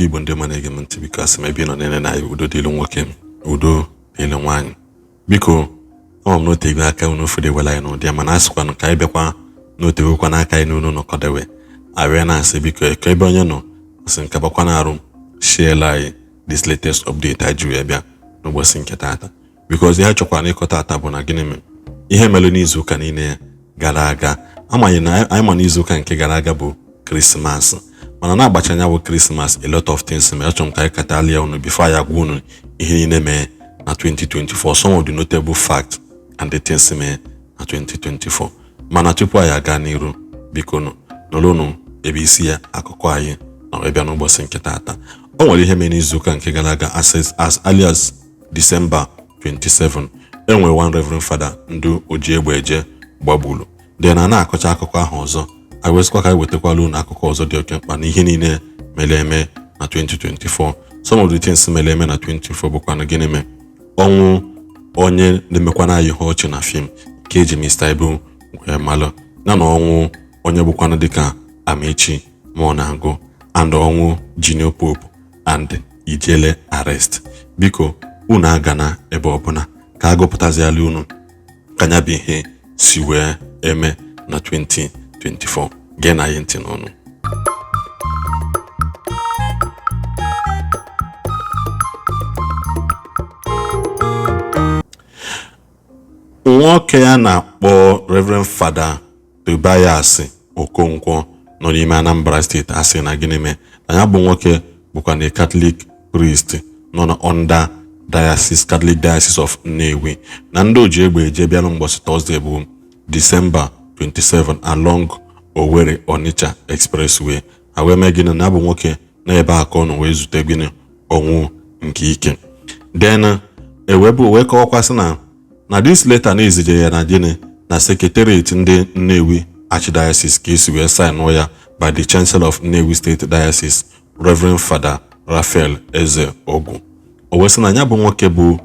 Ogologo Igbo ndị ọma na-ege m ntị, biko, asị m ebe ị nọ na-ele na udo dịrị nwoke, udo dịrị nwaanyị. Biko, ama m n'otego aka unu fụdewela anyị n'ụdị ya, mana asịkwanụ ka anyị bịakwa n'otegokwa n'aka anyị n'unu nọkọdewe arịa na-asị, biko, ka ebe onye nọ asị nka bakwa na-arụ shiela anyị this latest update anyị ji wee bịa n'ụbọchị nke taata, because ihe chọkwara ịkọ taata bụ na gịnị mere ihe mere n'izuụka niile gara aga. Amaghị na anyị ma n'izuụka nke gara aga bụ Krismas, mana na-agbacha anya bụ Krismas, a lot of things mere. Achọrọ m ka anyị katalia unu before anyị agwa unu ihe niile mee na 2024, some of the notable facts and the things mee na 2024. Mana tupu anyị aga n'iru, biko nụ nụrụnụ ebe isi ya akụkọ anyị na wee bịa n'ụbọchị nke taata. O nwere ihe mere n'izuụka nke gara aga, as early as December 27, enwere one Reverend Father ndị oji egbe eje gbagburu. Then a na-akọcha akụkọ ahụ ọzọ, anyị wesịkwa ka anyị wetakwala unu akụkọ ọzọ dị oke mkpa na ihe niile mere eme na 2024. Some of the things mere eme na 2024 bụkwa na gịnị mee ọnwụ onye na-emekwana anyị ihe ọchị na film nke eji Mr. Ibu wee malụ, ya na ọnwụ onye bụkwanụ dịka Amaechi Muonagor, and ọnwụ Junior Pope and Ijele arrest. Biko, unu agana ebe ọbụla ka a gụpụtaziala unu ka ya bụ ihe si wee eme na 2024. Gee na anyị ntị n'ọnụ. Nwoke a na-akpọ Reverend Father Tobias Okonkwo nọ n'ime Anambra Steeti, asị na gịnị mee na ya bụ nwoke bụkwa na Catholic priest nọ na under Diocese, Catholic Diocese of Nnewi, na ndị oji egbe eje bịara mbọchị Thursday bụ December 27 along Owerri Onitsha Expressway, ha wee mee gịnị na ya bụ nwoke na ebe a ka ọ nọ wee zute gịnị ọnwụ nke ike. Then ewee wee kọwakwasị na this letter na-ezije ya na gịnị na secretariat ndị Nnewi Archdiocese ka esi wee sign ya by the Chancellor of Nnewi State Diocese, Reverend Father Raphael Eze Ogwu. O wee sị na ya bụ nwoke bụ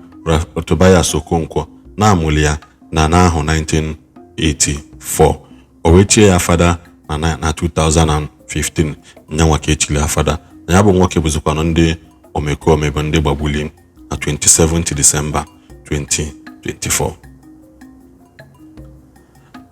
Tobias Okonkwo na-amụli ya na n'ahụ 1984, o wee chie ya fada na 2015. Nyanwa ka echiri ya fada. Na ya bụ nwoke bụzikwanụ ndị omekome bụ ndị gbagbuli na 27 December 2024.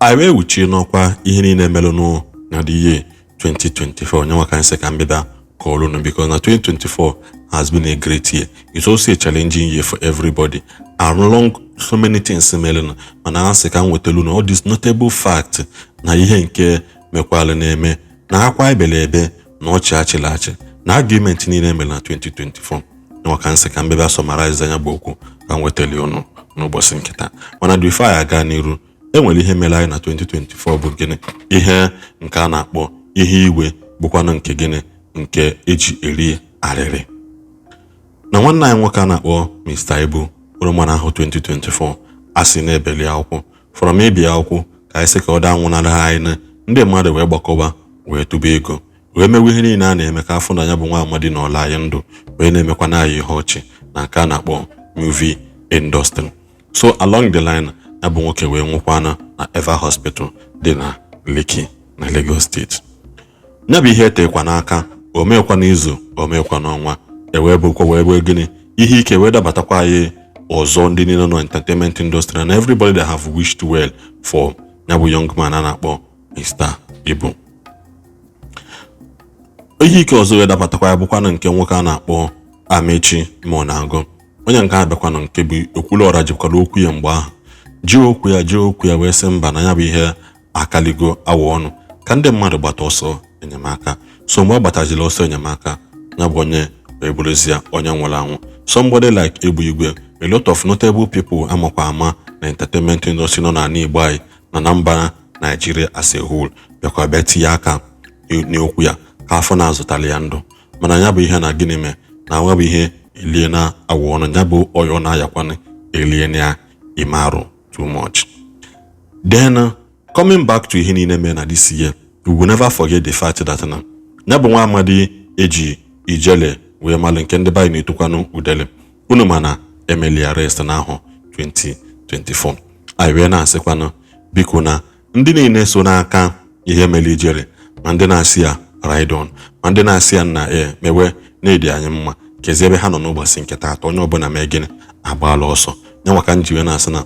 Anyị wee wuchie n'ọkwa ihe niile merenụ na the year 2024. Nyanwa ka anyị sị ka mbịba kọọrọ unu, because na 2024 has been a great year. It's also a challenging year for everybody along so many things merenụ, mana a sị ka m wetara unu all this notable fact na ihe nke mekwalụ na-eme na akwa ebele ebe na ọchị achịla achị na argument niile mere na 2024. Nyanwa ka m sị ka m bịa summarize anya bụ okwu ka m wetara unu n'ụbọchị nke taa. Mana before anyị aga n'iru, enwere ihe mere anyị na 2024 bụ gịnị ihe nke a na-akpọ ihe igwe, bụkwanụ nke gịnị nke eji eri arịrị na nwanne anyị nwoke a na-akpọ Mr. Ibu oroma ahụ 2024 asị na-ebeli akwụkwọ from ebi akwụkwọ ka anyị sị ka ọ daa nwụnara anyị. Ndị mmadụ wee gbakọba wee tụba ego wee mewe ihe niile a na-eme ka afọ na ya bụ nwa amadi na ọla anyị ndụ wee na-emekwa na anyị ihe ọchị na nke a na-akpọ movie industry. So along the line, ya bụ nwoke wee nwụkwana na Eva Hospital dị na Lekki na Lagos Steeti. Ya bụ ihe etekwa n'aka o meekwa n'izu, o meekwa n'ọnwa, ewee bụkwa wee wee gịnị ihe ike wee dabatakwa anyị ọzọ. Ndị niile nọ entertainment industry and everybody that have wished well for ya bụ young man a na-akpọ Mr. Ibu. Ihe ike ọzọ wee dabatakwa ya bụkwanụ nke nwoke a na-akpọ Amaechi Muonagor, onye nke a bịakwanụ nke bụ Okwuluọra jikwara okwu ya mgbe ahụ ji okwu ya ji okwu ya wee sị mba, na ya bụ ihe akaligo awa ọnụ ka ndị mmadụ gbata ọsọ enyemaka. So mgbe ọ gbataziri ọsọ enyemaka, ya bụ onye wee bụrụzie onye nwụrụ anwụ. Somebody like Egbe Igwe, a lot of notable people amakwa ama na entertainment industry nọ n'ala Igbo anyị na mba Nigeria as a whole bịakwa bịa tinye aka n'okwu ya ka afọ na-azụtara ya ndụ. Mana ya bụ ihe na gịnị mee na nwa bụ ihe elie na awa ọnụ, ya bụ ọyọ na-ayakwanụ elie na ya ime arụ too much. Then coming back to ihe niile mere na this year, we will never forget the fact that na ya bụ nwa amadi eji Ijele wee malụ, nke ndị be anyị na-etokwanụ udele unu, mana emeli arrest n'ahụ 2024. Anyị wee na-asịkwanụ, biko, na ndị niile so n'aka ihe mere Ijele, ma ndị na-asị ya ride on, ma ndị na-asị ya nna e mewe Na-edi anyị mma kezi ebe ha nọ n'ụbọchị nke taata. Onye ọbụla mee gịnị? Agbaala ọsọ. Nyanwa ka m ji wee na-asị na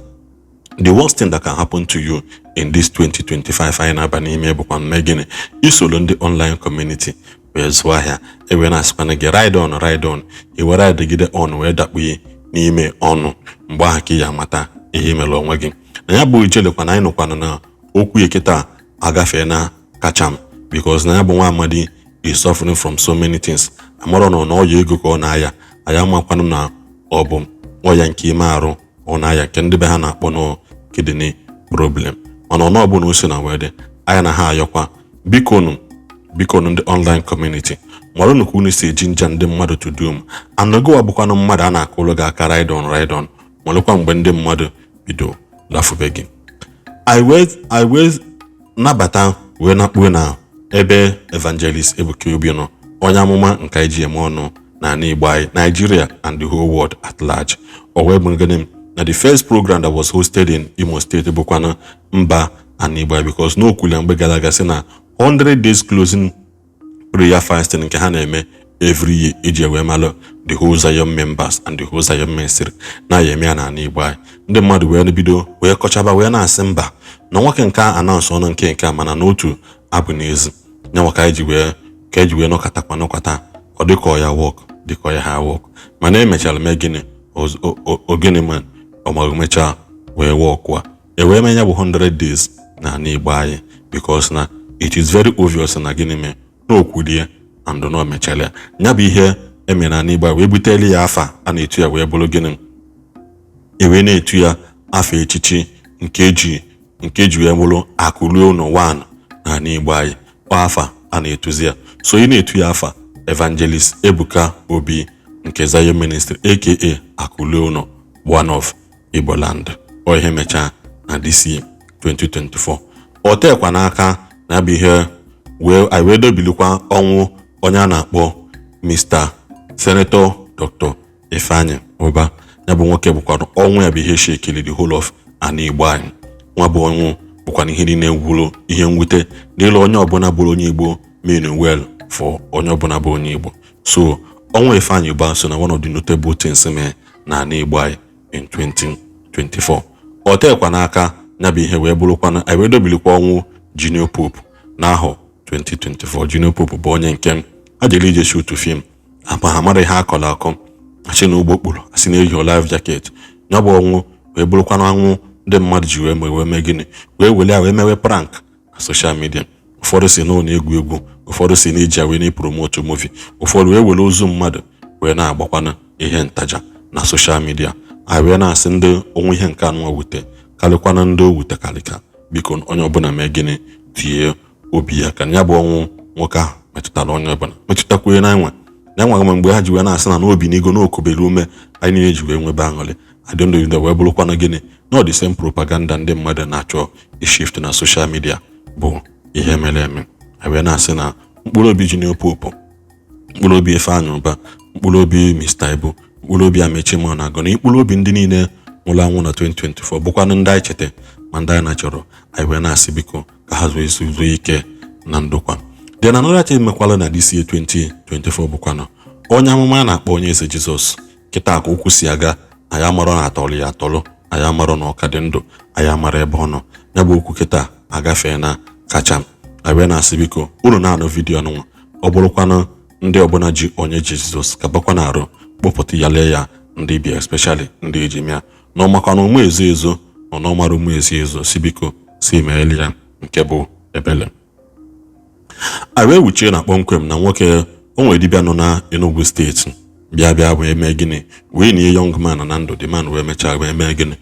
the worst thing that can happen to you in this 2025 anyị na-aba n'ime bụkwa mme gịnị? Isoro ndị online community wee zụọ ahịa. Ewee na-asịkwana gị, "Ride on, ride on." I were adịgide on wee dakpunye n'ime ọnụ. Mgbe ahụ ka ị ya amata ihe imere onwe gị. Na ya bụ ijelekwa na anyị nụkwana na okwu eketa agafee na kacham, because na ya bụ nwa amadi is suffering from so many things. Amarọ na ọya ego ka ọ na-aya. Anyị amakwanụ na ọ bụ ọya nke ime arụ ọ na-aya, nke ndị be ha na-akpọ nọ kidney problem. Mana ọnụ ọbụla o si na wee dị, anyị na ha ayọkwa, bikonu, bikonu, ndị online community, maranụ ka unu si eji nja ndị mmadụ to doom. Anọgụwa bụkwanụ mmadụ a na-akụlụ gị aka, "Ride on, ride on." Malụkwa mgbe ndị mmadụ bido lafube gị. Anyị wee nabata wee nakpuo na ebe Evangelist Ebuka Obi nọ, onye amụma nke anyị ji eme ọnụ na Igbo anyị, Nigeria and the whole world at large. O wee bụ gịnị na the first program that was hosted in Imo State bụkwana mba ana Igbo anyị, because n'okwuli mgbe gara aga sị na 100 days closing prayer fasting nke ha na-eme every year iji wee malụ the whole Zion members and the whole Zion ministry na ya eme ya n'ala Igbo anyị. Ndị mmadụ wee bido wee kọchaba, wee na-asị mba, na nwoke nke a announce ọnụ nke a, mana n'otu abụ n'ezi nyanwa ka anyị ji wee ka eji wee nọkọtakwa nọkọta. Ọ dịka ọ ya work, dịka ọ ya ha work, mana emechara mee gịnị? Ogene man ọmaghị mechaa wee workwa. E wee mee ya bụ 100 days n'ala Igbo anyị, because na it is very obvious na gịnị mee na okwulie and na o mechara ya. Ya bụ ihe emere n'ala Igbo wee buteli ya afa a na-etu ya, wee bụrụ gịnị? E wee na-etu ya afa echichi nke eji wee bụrụ akụruo ụnọ 1 n'ala Igbo anyị. Ọ afa a na-etuzi ya, so ị na-etu ya afa Evangelist Ebuka Obi nke Zion Ministry, aka Akụruo Ụnọ one of Igbo land. Ọ ihe mechaa na this year 2024. Ọ teekwa n'aka na bụ ihe wee anyị wee dobilikwa ọnwụ onye a na-akpọ Mr. Senator Dr. Ifeanyi Uba. Ya bụ nwoke bụkwa ọnwụ ya bụ ihe shakeri the whole of ana Igbo anyị. Nwa bụ ọnwụ bụkwa ihe niile wuru ihe mwute n'ịlụ onye ọbụla bụrụ onye Igbo, mean well for onye ọbụla bụ onye Igbo. So ọnwụ Ifeanyi Uba so na one of the notable things mee na ana Igbo anyị in 2024. Ọ teekwa n'aka ya bụ ihe wee bụrụkwana anyị wee dobilikwa ọnwụ Junior Pope n'ahọ 2024. Junior Pope bụ onye nke ha jere ije shoot film, ama ha mara ihe akọrọ akọ, achị na ụgbọ kpuru, asị na eyi life jacket. Ya bụ ọnwụ wee bụrụkwana anwụ ndị mmadụ ji wee mee gịnị? Wee were ya wee mewe prank na social media. Ụfọdụ si na ọ na-egwu egwu, ụfọdụ si na iji ya wee na-epromote movie, ụfọdụ wee were ozu mmadụ wee na-agbakwana ihe ntaja na social media. Anyị wee na-asị ndị onwe ihe nke anụnwa wute karịkwana ndị o wutekarịka, biko, onye ọbụla mee gịnị? Tie obi ya ka ya bụ ọnwụ nwoke ahụ metụtara onye ọbụla, metụtakwuye na enwe na enweghị m mgbe ha ji wee na-asị na n'obi n'igo n'okobere ume anyị niile ji wee nwebe aṅụrị adịndụ, wee bụrụkwana gịnị? Na ọ dị same propaganda ndị mmadụ na-achọ ishift na social media bụ ihe mere eme. Anyị wee na-asị na mkpụrụ obi Junior Pope, mkpụrụ obi Ifeanyị Ụba, mkpụrụ obi Mr. Ibu, mkpụrụ obi Amechi na agụ, na mkpụrụ obi ndị niile nwụrụ anwụ na 2024, bụkwanụ ndị anyị cheta ma ndị anyị na-achọrọ, anyị wee na-asị, biko, ka ha zuo zuo ike na ndokwa. Then another thing mekwala na this year 2024 bụkwanụ onye amụma a na-akpọ Onye Eze Jizọs. Kịta ka okwu si aga, anyị amarọ na atọrọ ya atọrọ, anyị amarọ na ọka dị ndụ, anyị amara ebe ọ nọ. Ya bụ okwu kịta agafee na kacha. Anyị wee na-asị, biko, unu na-anụ video nwa, ọ bụrụkwanụ ndị ọbụla ji Onye Jizọs, ka bakwa na-arụ kpọpụta ya, lee ya, ndị bịa, especially ndị ejimia na ọmakwa na ụmụ ezo ezo nọ na ọmara ụmụ ezo ezo, si biko si meeli ya nke bụ ebele. A wee wuchie na kpọmkwem na nwoke o nwere dibịa nọ na Enugu Steeti bịa wee mee gịnị? Wee nie young man na ndụ. The man wee mechaa wee mee gịnị?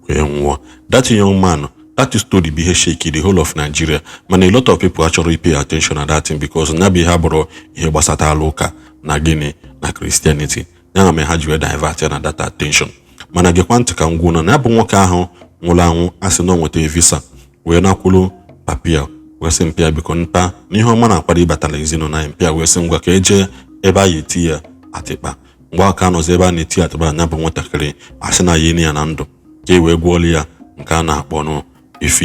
Wee nwụọ. That young man, that story bụ ihe shake the whole of Nigeria, mana a lot of people achọrọ pay attention na that thing, because nya bụ ihe abụrụ ihe gbasatara ụka na gịnị na Christianity. Ya na mere ha ji wee divert ya na that attention. Mana gekwa ntị ka m gwuo na ya bụ nwoke ahụ nwụrụ anwụ, a sị na o nweta visa wee nakwuru papia, wee sị mpịa, biko, nta n'ihe ọma na-akwado ịbatara ezinụlọ anyị. Mpịa wee sị ngwa, ka eje ebe a ya eti ya atịkpa. Mgbe aka nọzi ebe a na-eti atịkpa, anya bụ nwatakịrị asị na ya ya na ndụ ka e wee gwọọlụ ya nke a na-akpọ nụ if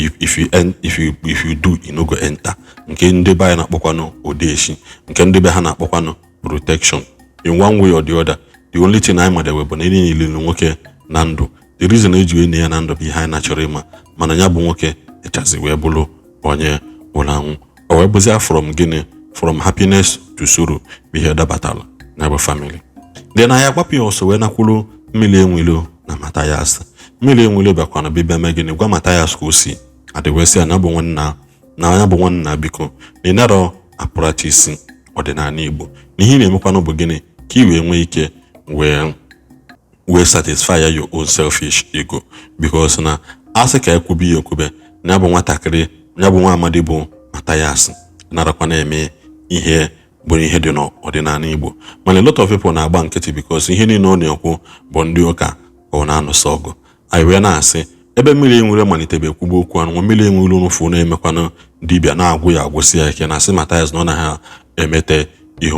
you do, you no go enter, nke ndị be anyị na-akpọkwanụ odeshi, nke ndị be ha na-akpọkwanụ protection. In one way or the other, the only thing anyị madewe bụ na enyi niile nwoke na ndụ. The reason eji wee nye ya na ndụ bụ ihe anyị na-achọrọ ịma, mana ya bụ nwoke echazi wee bụrụ onye nwụrụ anwụ. O wee bụzia from gịnị, from happiness to sorrow bụ ihe dabatara na bụ family. Then anyị agbapụ ya ọsọ wee nakwuru Mmiri Enwilo na Mathias. Mmiri Enwilo bịakwana bịbịa mee gịnị? Gwa Mathias ka o si adịwesị ya na bụ nwanna, na ya bụ nwanna, biko, na ịnarọ apractice ọdịnala Igbo, na ihe ị na-emekwanụ bụ gịnị? Ka ị wee nwee ike wee satisfy your own selfish ego, because na asị ka ekwube ya ekwube, na ya bụ nwatakịrị, ya bụ nwa amadi bụ Mathias narakwa na-eme ihe bụ ihe dị n'ọdịnala Igbo. Mana a lot of people na-agba nkịtị because ihe niile ọ na-ekwu bụ ndị ụka ka ọ na-anụsọ ọgụ. Anyị wee na-asị, ebe Mmiri Enwere malitebe ekwugbu okwu anụ, Mmiri Enwere ụnụfụ na-emekwanụ dibịa na-agwụ ya agwụsị ya ike, na asị Mathias na ọ naghị emete ihe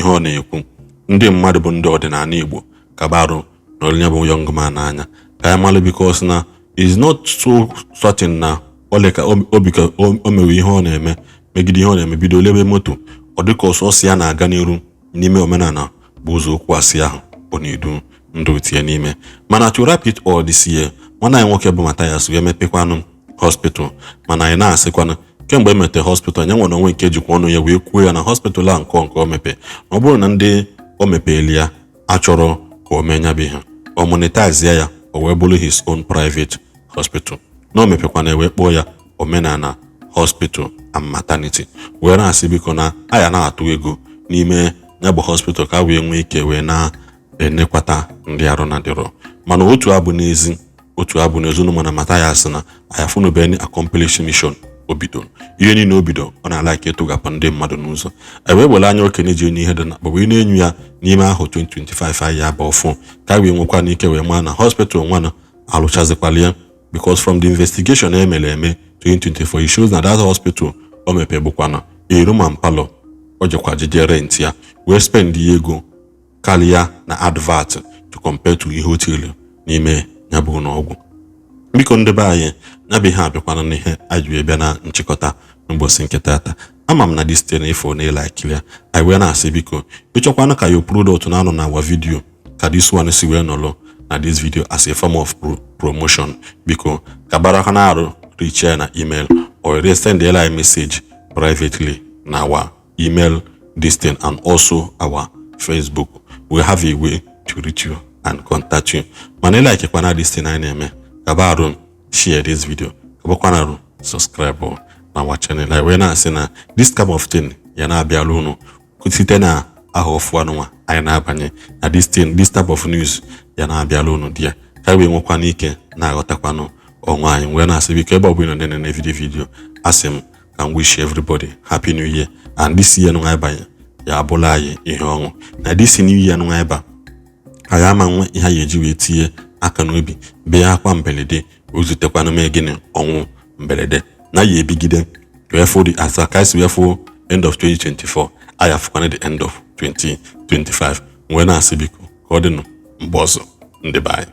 ọ na-ekwu. Ndị mmadụ bụ ndị ọdịnala Igbo kabarụ na onye bụ young man n'anya ka ya malụ, because na is not so certain na ole ka obi ka o mewe ihe ọ na-eme megide ihe ọ na-eme, bido lebe moto. Ọ dịka ọsọsọ ya na-aga n'iru n'ime omenala bụ ụzọ okwu asị ahụ ọ na-edu ndụ tinye n'ime. Mana to wrap it all this year, nwanne anyị nwoke bụ Mathias wee mepekwanụ hospital. Mana anyị na-asịkwanụ, kemgbe emete hospital, ya nwere onwe nke jikwa ọnụ ya wee kwuo ya na hospital a nke o mepe, na ọ bụrụ na ndị o mepeeli ya achọrọ ka o mee nya bụ ihe, o monetize ya, o wee bụrụ his own private hospital, na o mepekwana wee kpọọ ya Omenala Hospital and Maternity, wee na-asị biko na a ya na-atụ ego n'ime ya bụ hospital ka wee nwee ike wee na-enekwata ndị arụ na dịrọ. Mana otu abụ n'ezi, otu abụ n'ezinụlọ, mana Mathias na ayafunubeni accomplish mission o bidoro. Ihe niile o bido, ọ na-alike ịtụgapụ ndị mmadụ n'ụzọ. E wee were anya okenye ji onye ihe dị na wee na-enyu ya n'ime ahụ 2025 anyị aba ọfụ, ka wee nwekwa n'ike wee maa na hospital nwana alụchazikwala ya, because from the investigation emere eme 2024, it shows na that hospital o mepe bụkwana a room and parlour. O jekwa jeje rent ya wee spend ya ego karịa na advert to compare to ihe o tiri n'ime ya bụ ụlọọgwụ. Biko, ndị be anyị, ya bụ ihe abịakwana n'ihe anyị wee bịa na nchịkọta n'ụbọchị nke tata. Ama m na this thing ifo na ịlikiri ya. Anyị wee na-asị, biko, ịchọkwana ka your product na-anọ na our video, ka this one si wee nọrọ na this video as a form of promotion, biko ka na arụ reach ya na email or send anyị message privately na our email this thing and also our Facebook. We have a way to reach you and contact you. Mana ịlikekwana this thing anyị na-eme, kaba arụ share this video, kabakwana arụ subscribe na our channel. Anyị wee na-asị na this kind of thing ya na-abịala unu site na aha ofu anụnwa anyị na-abanye na this thing, this type of news ya na-abịala unu dị ya, ka anyị wee nwekwa n'ike na-aghọtakwanụ onwe anyị. Wee na-asị, biko, ebe ọ bụla ị na-ene video, asị m ka m wish everybody happy new year, and this year nụ anyị banye ya abụla anyị ihe ọṅụ. Na this new year nụ anyị ba, anyị ama nwe ihe anyị eji wee tinye aka n'obi bee akwa mberede, wee zutekwanụ mee gịnị? Ọnwụ mberede na ya ebigide wee fụ the asa ka anyị si wee fụ end of 2024, anyị afụkwana the end of 2025. Wee na-asị, biko, ka ọ dịnụ mgbe ọzọ, ndị be anyị.